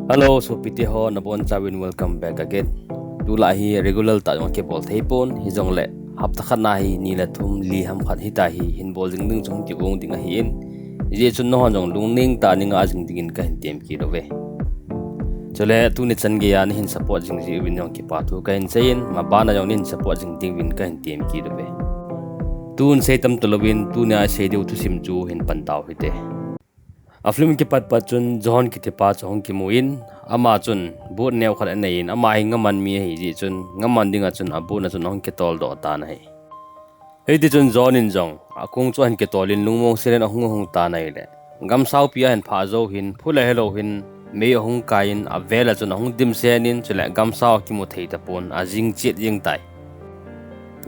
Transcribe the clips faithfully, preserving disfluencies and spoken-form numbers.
Hello, sopite ho, nabonchauvin welcome back again. Tulai hi regular tah jong kibol thei pon, hijongle hapta khat na hi ni le thum li ham khat hita hi hin bol jing ding chung kigong ding ahin. Hijeh chun nahon jong lungneng tah a nei nga jing dingin kahin tem kit uve. Chule tuni chan geiya neihin support jing jeh uvin jong kipa thu kahin seiyin, mabana jong neihin support jing ding uvin kahin tem kit uve. Tun sei tam talouvin, tunia sei diu thusim chu hin pan tau hite. A film kipat pat chun John kitipa chu hung kimun, ama chun boat neo khat anei in, ama hi ngaman mi ahi jeh chun ngaman dinga chun a boat na chun ahung kitol doh tan ahi. Hiti chun John in jong akong chu ahin kitol in lungmong sel in ahung hung tan ahile, gamsaupi ahin phah jou hin, phu le helou hin mei ahung kai in, avel a chun ahung dimset in, chule gamsau akimu thei tapon, ajing chet jeng tai.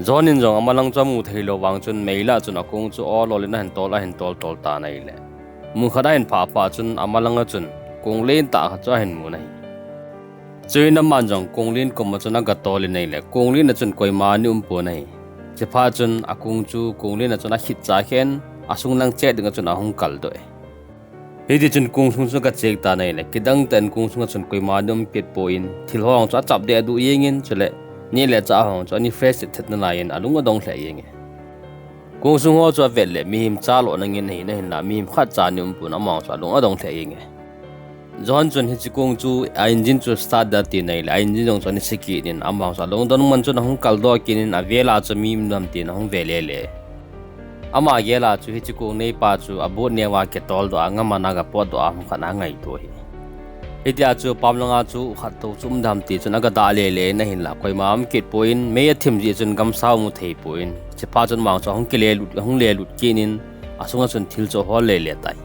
John in jong amalang chu amu theilou vang chun mei lah chun akong chu ol ol in ahin tol, ahin tol tol tan ahile, mun khat ahin phah phah chun amalang a chun kong len tah khat chu ahin mun ahi. Chuin aman jong kong len kom a chun aga tol in ahile, kong len a chun koima ana um pon ahi. Chuphat chun akong chu kong len a chun akhitcha khen, asung lang chet dinga chun ahung kaldoh e. Hiti chun kong sung chu aga check tan ahile, kidang tah in kong sunga chun koima ana um kit pon, thil ho jong chu achap deh duh jeng in, chule neh le chah ho jong chu ana fresh thet thet nalai in alung adong lheh jeng e. Kong sung ho chu avet le mihem cha lohna ngen ahi, ahinla mihem khatcha ana um pon, ama jong chu alung adong lheh jeng e. John chun hiche kong chu a engine chu start ding ati nahile, a engine jong chu ana se kit in, ama jong chu alungdon man chun ahung kaldoh kit in, avel a chu mi um dem tin ahung ve lele. Ama gel a chu hiche kong neipa chu a boat neo a kitol doh a, ngaman a aga potdoh a, hung khat a angaito ahi. Hitia chu pam langa chu khat tou chu um dem ti chun aga dah lele in, ahinla koima um kit pon, mei athim jeh chun gamsau amu thei pon, chuphat chun ama jong chu ahung kile lut, ahung le lut kit in, asunga chun thil chu ahol lele tai.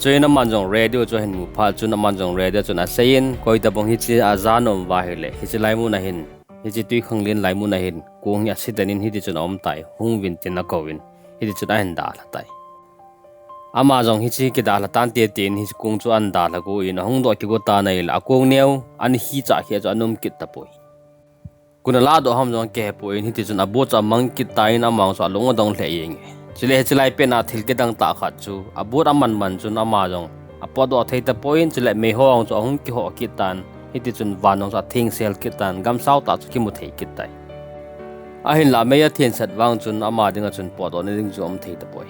Chuin aman jong radio chu ahin mu phat chun aman jong radio chun aseiyin, koi tabang hiche a jan um uva ahile, hiche laimun a hin, hiche twikhanglen laimun a hin kong hi ase den in hiti chun aum tai, hung uvin tin akouvin, hiti chun ahin dalha tai. Ama jong hiche kidalha tante tin hiche kong chu ahin dalha go in ahung doh kigo tan ahile, akong neo ana khicha kheh chu ana um kit tapoi. Koi in aladoh ham jong akihepoi, hiti chun a boat chu amang kit tan ama jong chu alung adong lheh jeng e. Chule hiche lai pet a thil kidang tah khat chu a boat aman man chun ama jong apotdoh thei tapon, chule mei ho jong chu ahung kihoh kit tan, hiti chun van jong chu athengsel kit tan, gamsau tah chu kimu thei kit tai. Ahinla mei athensat vang chun ama dinga chun potdohna ding chu aum thei tapoi.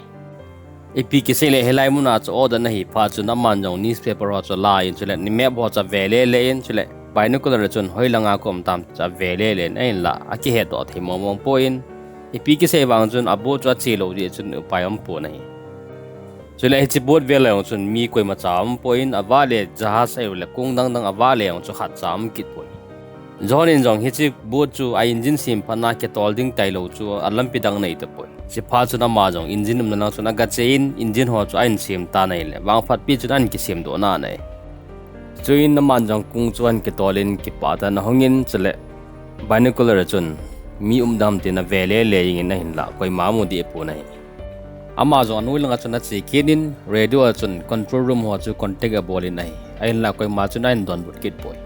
Ipi kisei le hilai mun a chu order ana hi phat chun aman jong newspaper ho chu ala in, chule map ho chu ave lele in, chule binocular chun hoilanga ka um tam chu ave lele in, ahinla akihetdoh thei mong mong pon, ipi kisei vang chun a boat chu ache lou jeh chun upai um pon ahi. Chule hiche boat vel a jong chun mi koimacha um pon, avahle jahaz ahile kong dang dang avahle jong chu khatcha um kit poi. John in jong hiche boat chu a engine sem phat na kitol ding tailou chu alampi dang anei tapoi. Chuphat chun ama jong engine umna lang chun aga che in, engine ho chu ahin sem tan ahile, vangphatpi chun ahin kisemdoh nanei. Chuin aman jong kong chu ahin kitol in kipah tah in ahung in, chule binocular chun mi um dem tin ave lele jeng in, ahinla koima amu deh pon ahi. Ama jong anoi langa chun ache kit in, radio a chun control room ho chu contact abol in ahi. Ahinla koima chun ahin donbut kit poi.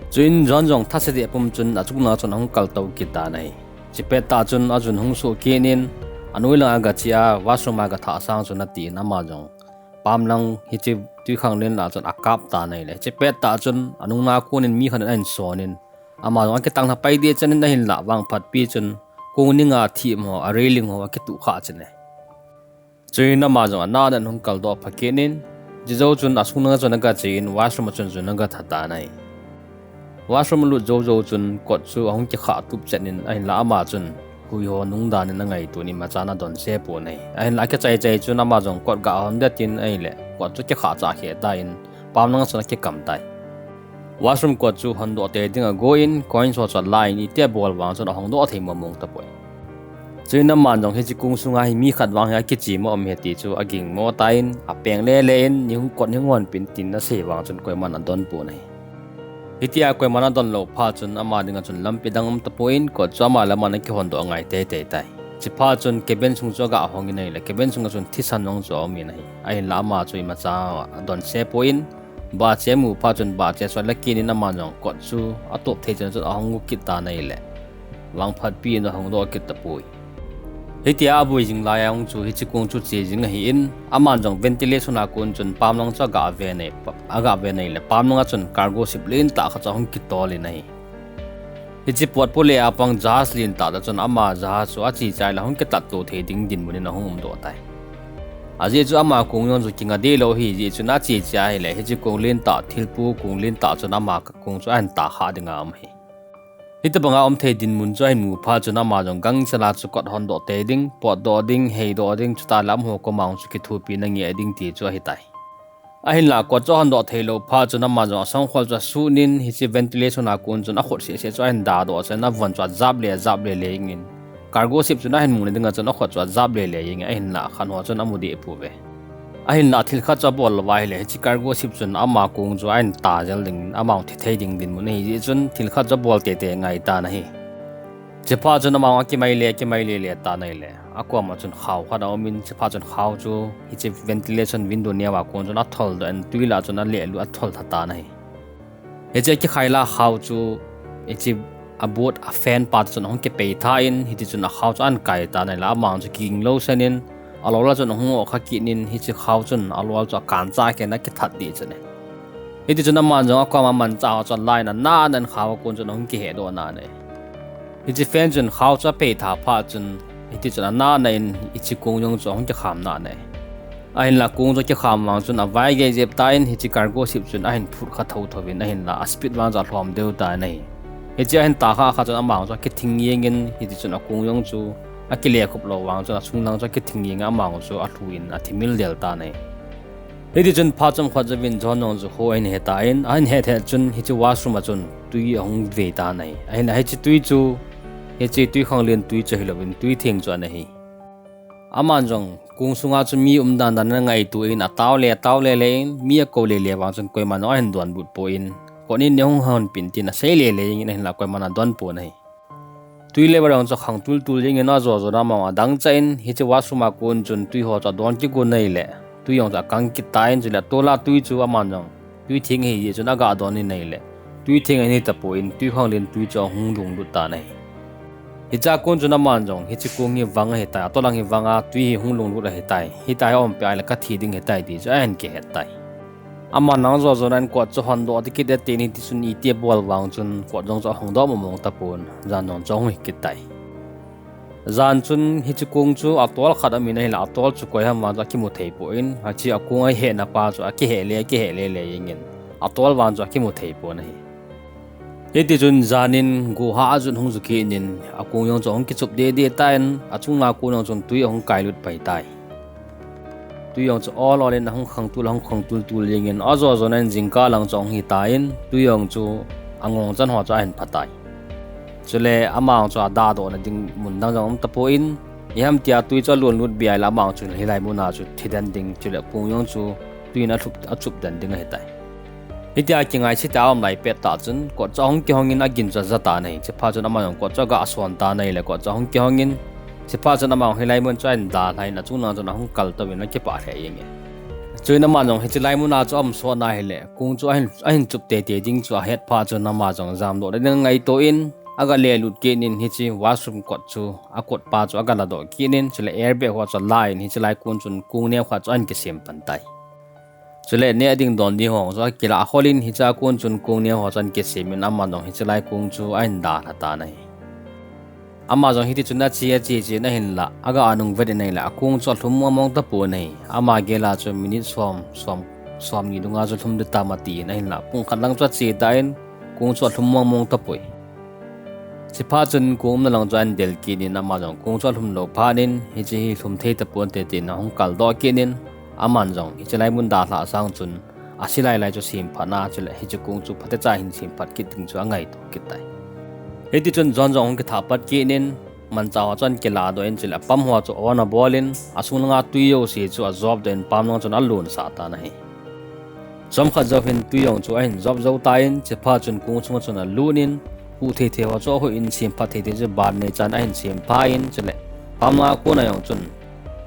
Chuin John jong thase deh pum chun achung langa chun ahung kaltou kit tan ahi. Chupet tah chun achun hung suh kit in, anoi langa aga che a, washroom a aga thah sang chun atin, ama jong pam lang hiche twikhanglen lah chun akap tan ahile, chupet tah chun anungna kon in mi khat in ahin son in, ama jong akitang lha pai deh chan in, ahinla vangphatpi chun kong ninga thim ho, a railing ho akituh khah chan e. Chuin ama jong ana dan hung kaldoh pha kit in, chujou chun asung langa chun aga che in, washroom a chun jun aga tha tan ahi. Washroom alut jou jou chun kot chu ahung kikhah tup chet in, ahinla ama chun hui ho nung dan in angaito in imacha ana donse pon ahi. Ahinla akichai chai chun ama jong kot ga hon ding tin ahile, kot chu akikhah cha kheh tan, pam langa chun akikam tai. Washroom kot chu hondoh tei dinga ago in, coins ho chu ala in, itia bol vang chun ahongdoh thei mong mong tapoi. Chuin aman jong hiche kong sunga hi mi khat vang hi akichim a um ahi ti chu agingmo tan, apeng lele in, nei hung kot nei hung honpeh in tin asei vang chun koiman adon pon ahi. Hitia koiman adon lou phat chun ama dinga chun lampi dang um tapon, kot chu ama le ama ana kihondoh ngai teitei tai. Chuphat chun cabin sung chu aga hong in ahile, cabin sunga chun thisan jong chu aum in ahi. Ahinla ama chu imacha adonse pon, bahche amu phat chun bahche chu ala kit in, aman jong kot chu atop thei chan chun ahong u kit tan ahile, vangphatpi in ahongdoh kit tapoi. Hitia aboi jing lai a hung chu hiche kong chu che jing ahin, aman jong ventilation a kon chun pamlang chu aga ve nei, aga ve nei le pamlang a chun cargo ship lentah khat chu ahung kitol in ahi. Hiche potpo le apang jahaz lentah toh chun ama jahaz chu ache chai le hung kitat to thei ding dinmun in ahung umdoh tai. Ajeh chu ama kong jong chu kinga dehlou ahi jeh chun ache chai ahile hiche kong lentah, thilpo kong lentah chun ama kong chu ahin ta kha dinga um ahi. Hitobanga um thei dinmun chu ahin mu phat chun ama jong gangchela chu kot hondoh tei ding, potdoh ding, heidoh ding, chuteng le amaho koma chu kithopina ngeh ding ti chu ahitai. Ahinla kot chu ahondoh theilou phat chun ama jong asangkhol chu asut in hiche ventilation a kon chun akhut sehseh chu ahin dadoh chun avon chu ajap le ajap le le jengin, cargo ship chun ahin muna dinga chun akhut chu ajap le le jengin, ahinla khat ho chun amu deh pouve. Ahinla thil khat chu abol lou va ahile hiche cargo ship chun ama kong chu ahin ta jel dingin, ama thi thei ding dinmun ahi jeh chun thil khat chu abol teitei ngai tan ahi. Chuphat chun ama akimai le, akimai le le tan ahile, akoma chun khao khat aumin, chuphat chun khao chu hiche ventilation window neo a kon chun atholdoh in twi lah chun alehlut athol tha tan ahi. Hiche akikhai lah khao chu hiche aboard a fan pa toh chun ahung kipei tha in, hiti chun akhao chu ahin kai tan ahile, ama chu kiging lou sen in, alol a chun ahung o kha kit in, hiche khao chun alol chu akancha kit in akithat deh chun ahi. Hiti chun aman jong akoma manchah ho chu alan ana ana in khao a kon chun ahung kihehdoh nan ahi. Hiche fan chun khao chu apei tha phat chun, hiti chun ana ana in hiche kong jong chu ahung kikham nan ahi. Ahinla kong chu akikham vang chun avai gei jep tan hiche cargo ship chun ahin phut kha thotho in ahinla aspeed vang chu alhom deu tan ahi. Hiche ahin ta kha kha chun ama chu akithing jengin hiti chun akong jong chu akile khup lou vang chun achunglang chu akithing jengin ama chu alhu in athimil del tan ahi. Hiti chun phat chomkhat jouvin John jong chu kho ahin he tan, ahin het het chun hiche washroom a chun twi ahung ve tan ahi. Ahinla hiche twi chu hiche twikhanglen twi chu ahilouvin twitheng chu ana hi. Aman jong kong sunga chu mi um dan dan in angaito in atao le atao le le in mi akou le le vang chun koiman jong ahin donbut poi in, kot in neihung honpeh in tin asei le le jengin ahinla koiman adon pon ahi. Twi level jong chu akhang tultul jengin ajo jo in ama adang chah in hiche washroom a kon chun twi ho chu adon kigon ahile twi jong chu akang kit tan chule atol a twi chu aman jong twitheng ahi jeh chun aga don in ahile twitheng ahi tapon twikhanglen twi chu ahung lunglut tan ahi. Hichea kon chun aman jong hiche kong hi vang ahitai, atol lang hi vanga twi hi hung lunglut ahitai, hitia hi aumpeh a ahile kathi ding ahitai ti chu ahin kihet tai. Aman jong ajo jo in kot chu hondoh ding kit e tin hiti chun iti abol vang chun kot jong chu ahong doh mong mong tapon jan jong chu ahung hi kit tai. Jan chun hiche kong chu atol khat aumin ahile atol chu koi ham vang chu akimu thei poi in, hiche akong ahetna pa chu akiheh le akiheh le le jengin atol vang chu akimu thei pon ahi. Hiti chun jan in go hah a chun hung ju kit in akong jong chu ahung kichup deh deh tan, achunglang a kon jong chun twi ahung kailut pai tai. Twi jong chu ol ol in ahung khang tul, ahung khang tultul jengin ajo jo in jingkah lang chu ahung hi tan, twi jong chu angong chan ho chu ahin pha tai. Chule ama jong chu adadohna ding mun dang jong um tapon, iham tia twi chu alunlut beh ahile ama jong chu hilai muna chu thi den ding, chule kong jong chu twi in achup den ding ahitai. Hitia kingaisea um lai pettah chun kot chu ahung kihongin agin chu aja tan ahi. Chuphat chun ama jong kot chu aga son tan ahile kot chu ahung kihongin, chuphat chun ama jong hilai mun chu ahin dalhan achunglang chun ahung kaltouvin akipah lheh jenge. Chuin ama jong hiche lai muna chu aum sot na ahile kong chu ahin, ahin chup teitei ding chu ahet phat chun ama jong jamdoh ding angaito in, aga lelut kit in hiche washroom kot chu akot pa chu aga ladoh kit in, chule airbag ho chu alan hiche lai kon chun kong neo khat chu ahin kisem pan tai. Chule neh ding don ding ho chu akilah khol in hichea kon chun kong neo ho chu ahin kisem in ama jong hiche lai kong chu ahin dalha tan ahi. Ama jong hiti chun ache ache che in ahinla aga nung vet in ahile akong chu alhum mong mong tapon ahi. Ama gel a chu minute som, som, somni dunga chu lhum ding tam atin ahinla pung khat lang chu ache tan kong chu alhum mong mong tapoi. Chuphat chun kong umna lang chu ahin del kit in ama jong kong chu alhum lou phat in hiche hi lhum thei taponte tin ahung kaldoh kit in, aman jong hiche lai mun dalhah sang chun asilai lai chu semphatna chule hiche kong chu phatecha hin semphat kit ding chu angaito kit tai. Hiti chun John jong ahung kithah pat kit in, manchah ho chu ahin kiladoh in chule pump ho chu on abol in, asung langa twi jouse chu ajopdoh in pump lang chun alonsah tan ahi. Chomkhat jou hin twi jong chu ahin jop jou tan, chuphat chun kong sunga chun alut in, huh thei thei ho chu ahuh in, semphat thei thei chu ban neichan ahin semphat in, chule pump langa kona jong chun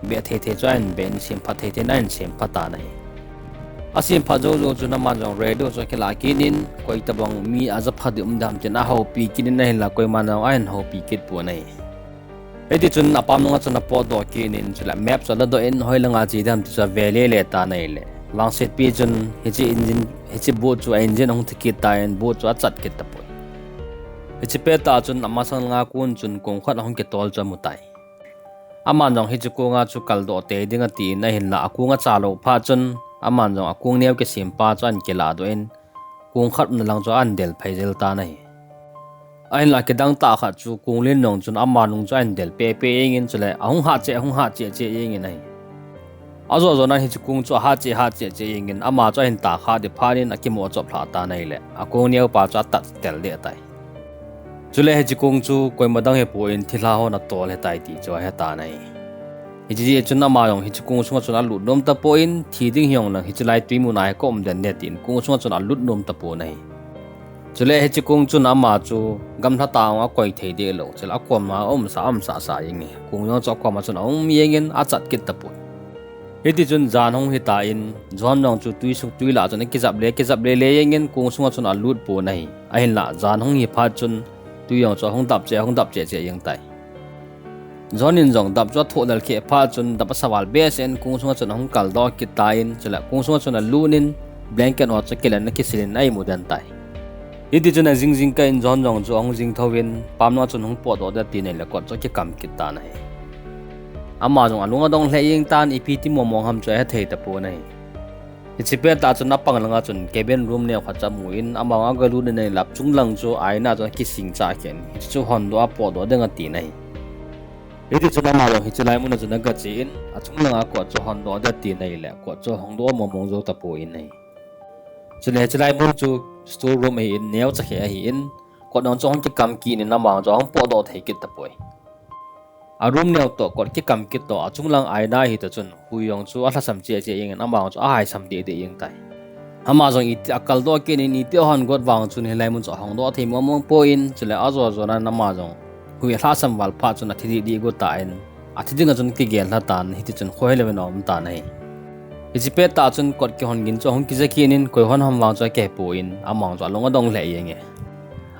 beh thei thei chu ahin beh in, semphat thei thei in ahin semphat tan ahi. Asemphat jou jou chun aman jong radio chu akilah kit in, koi tobang mi ajapha ding um dem tin ahoupi kit in ahinla koiman jong ahin houpi kit pon ahi. Hiti chun apam nunga chun apotdoh kit in, chule map chu aladoh in, hoilanga che ding ham ti chu ave lele tan ahile, vangsetpi chun hiche engine, hiche boat chu a engine ahung thi kit tan, boat chu achat kit tapoi. Hiche pettah chun amasang langa kon chun kong khat ahung kitol chu amutai. Aman jong hiche konga chu kaldoh tei ding atin, ahinla akong acha lou phat chun, aman jong akong neo kisempa chu ahin kilahdoh in, kong khat umna lang chu ahin del phei jel tan ahi. Ahinla kidang tah khat chu kong len jong chun ama nung chu ahin del pehpeh jengin, chule ahung hat cheh, ahung hat cheh cheh jengin ahi. Ajo jona hiche kong chu ahat cheh, hat cheh cheh jengin, ama chu ahin takhah ding phat in akimoh chop lhah tan ahile, akong neopa chu atat tel deh tai. Chule hiche kong chu koima dang hipon thilha hon atol ahitai ti chu ahe tan ahi. Hiche jeh chun ama jong hiche kong sunga chun alut nom tapon, thi ding hijongleng hiche lai twi muna hi kaum den ding tin kong sunga chun alut nom tapon ahi. Chule hiche kong chun ama chu gamlha tah a akoi thei deh lou, chule akom a aumsah, aumsah sah jenge. Kong jong chu akoma chun aum jengin achat kit tapoi. Hiti chun jan hung hitan, John jong chu twi sung twi lah chun akijap le, akijap lele jengin kong sunga chun alut pon ahi. Ahinla jan hung hi phat chun twi jong chu ahung dap cheh, ahung dap cheh cheh jeng tai. John in jong dap chu athoh lel kheh phat chun dap asaval behseh in kong sunga chun ahung kaldoh kit tan, chule kong sunga chun alut in blanket ho chu akilen, akisil in a-imu den tai. Hiti chun ajing jingkah in John jong chu ahung jing thouvin, pam nunga chun hung potdoh ding ati nahi le kot chu akikam kit tan ahi. Ama jong alung adong lheh jeng tan, ipi ti mongmong ham chu ahethei tapon ahi. Hiche pettah chun apang langa chun cabin room neo khat chu amun, ama jong agalut in ahile achung lang chu aina chun akising chah khen, hiche chu hondoh a potdoh ding ati nahi. Hiti chun ama jong hiche lai muna chun agache in, achung langa kot chu hondoh ding ati nahi le kot chu hongdoh mongmong jou tapon ahi. Chule hiche lai mun chu store room ahin, neocha khat ahin, kot jong chu ahung kikam kit in ama jong chu ahung potdoh thei kit tapoi. A room neo toh kot kikam kit toh achung lang aina hita chun hui jong chu alhasam cheh cheh jengin ama jong chu ahaisam deh deh jeng tai. Ama jong iti akaldoh kit in iti ahon got vang chun hilai mun chu ahongdoh thei mongmong pon, chule ajo jona ama jong hui alhasam val phat chun athi deh deh got tan, athi dinga chun kigel lha tan, hiti chun khohelou in aum tan ahi. Hiche pettah chun kot kihon gin chu ahung kija kit in, koi hon ham vang chu akihepon, ama jong chu alung adong lheh jenge.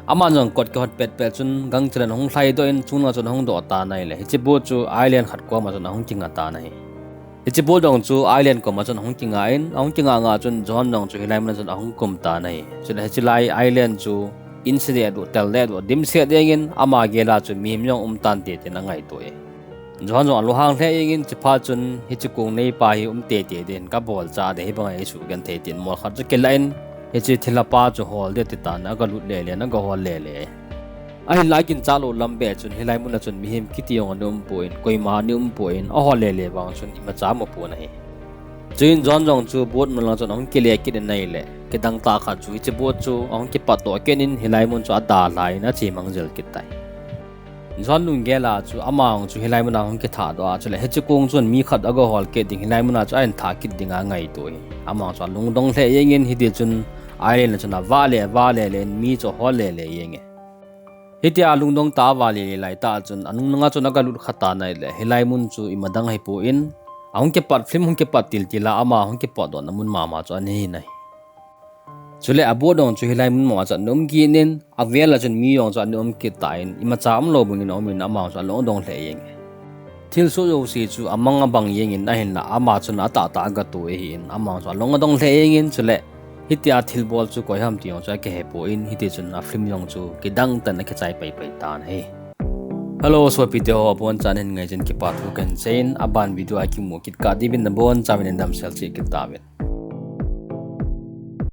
Ama jong kot kihot petpet chun gangchel in ahung lhaidoh in, chunga chun ahung doh tan ahile, hiche boat chu island khat koma chun ahung kinga tan ahi. Hiche boat jong chu island koma chun ahung kinga in, ahung kinga nga chun John jong chu hilai muna chun ahung kum tan ahi. Chule hiche lai island chu in se deh duh, tel deh duh, dimset jengin, ama gel a chu mihem jong um tante tin angaito e. John jong alunghang lheh jengin, hiche phat chun hiche kong neipa hi um tete ding kabol cha ding hibanga eisugenthei tin mol khat chu akilah in, hiche thilha pa chu hol ding ati tan, agalut lele in agahol lele. Ahinla aginchat lou lam beh chun hilai muna chun mihem kiti jong ana umpon, koima ana umpon, ahol lele vang chun imacha amupon ahi. Chuin John jong chu boat mun lang chun ahung kile kit in ahile, kidang tah khat chu hiche boat chu ahung kipatdoh kit in hilai mun chu adalha in achemang jel kit tai. John lunggel a chu ama jong chu hilai muna ahung kithahdoh a, chule hiche kong chun mi khat agahol kit ding, hilai muna chu ahin thah kit dinga angaito e. Ama jong chu alungdong lheh jengin hiti chun island a chun avah le, avah lele in mi chu ahol lele jenge. Hitia lungdong tah a avah lele laitah chun anung nunga chun agalut khatan ahile, hilai mun chu imadang ahipon, ahung kipat, film hung kipat tiltil a ama hung kipatdohna mun mama chu ana hi in ahi. Chule a boat jong chu hilai mun mama chu ana um kit in, avel a chun mi jong chu ana um kit tan, imacha umlou bangin aumin ama jong chu alungdong lheh jenge. Thilsoh jouse chu amang abang jengin ahinla ama chun atahtah agato ahin, ama jong chu alung adong lheh jengin, chule hitia thilbol chu koi ham ti jong chu akihepon, hiti chun a film jong chu kidang tah in akichai paipai tan ahi. Hello sopite ho, abonchan hin ngaichat in kipa thu kahin seiyin, aban video a kimu kit kah diuvin nabonchauvin hin damsel cheh kit tauvin.